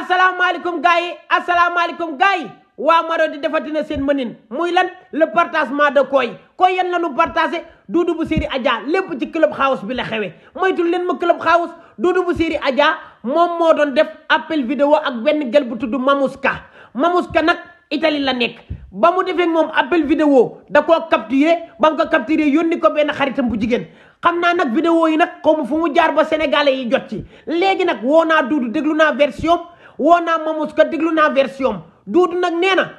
asalaamaaleykum gars yi asalaamaaleykum gars yi waa Marodi defati na seen mënin muy lan le partagement de koy yan lañu partagé Doudou bu Série Adja lépp ci club house bi la xewe moytul leen ma club house Doudou bu Série Adja moom moo doon def appel vidéo ak benn gel bu tudd Mamouska nag Italie la nekk ba mu defee moom appel vidéo da koo capturé ba mu ko capturé yónni ko benn xaritam bu jigéen xam naa nag vidéo yi nag xaw ma fu mu jaar ba sénégalais yi jot ci léegi nag woo naa Doudou déglu naa version woo naa Mamouska déglu naa version Doudou nag nee na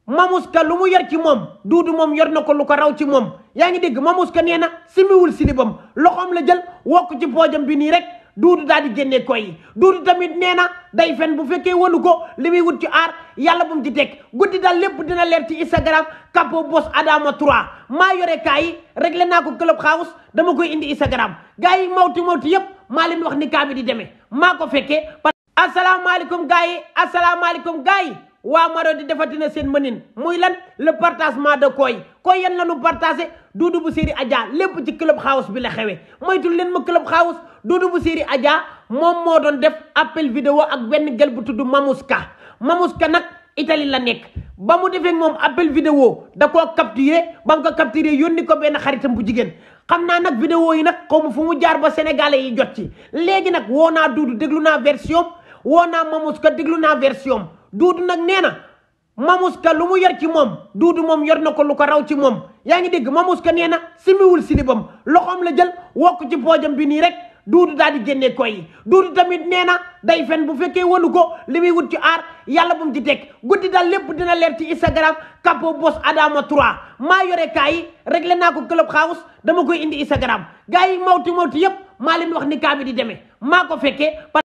Mamouska lu mu yor ci moom Doudou moom yor na ko lu ko raw ci moom yaa ngi dégg Mamouska nee na simiwul silibam loxoom la jël wokk ci poojam bi nii rek Doudou daal di génne koy yi Doudou tamit nee na day fen bu fekkee wanu ko li muy wut ci aar yàlla bu mu ci teg guddi daal lépp dina leer ci Instagram Capo Boss Adama 3 maa yore kaa yi réglé naa ko club house dama koy indi Instagram gars yi mawti yëpp maa leen wax ni kaa bi di demee maa ko fekkee. asalaamaaleykum gars yi asalaamaaleykum gars yi waa Marodi defati na seen mënin muy lan le partagement de koy yan lañu partagé Doudou bu Série Adja lépp ci club house bi la xewe moytul leen ma club house Doudou bu Série Adja moom moo doon def appel vidéo ak benn gel bu tudd Mamouska nag Italie la nekk ba mu defee moom appel vidéo da koo capturé ba mu ko capturé yónni ko benn xaritam bu jigéen xam naa nag vidéo yi nag xaw ma fu mu jaar ba sénégalais yi jot ci léegi nag woo naa Doudou déglu naa version woo naa Mamouska déglu naa version Doudou nag nee na Mamouska lu mu yor ci moom Doudou moom yor na ko lu ko raw ci moom yaa ngi dégg Mamouska nee na simiwul silibam loxoom la jël wokk ci poojam bi nii rek Doudou daal di génne koy yi Doudou tamit nee na day fen bu fekkee wanu ko li muy wut ci aar yàlla bu mu ci teg guddi daal lépp dina leer ci Instagram Capo Boss Adama 3 maa yore kaa yi réglé naa ko club house dama koy indi Instagram gars yi mawti yëpp maa leen wax ni kaa bi di demee maa ko fekkee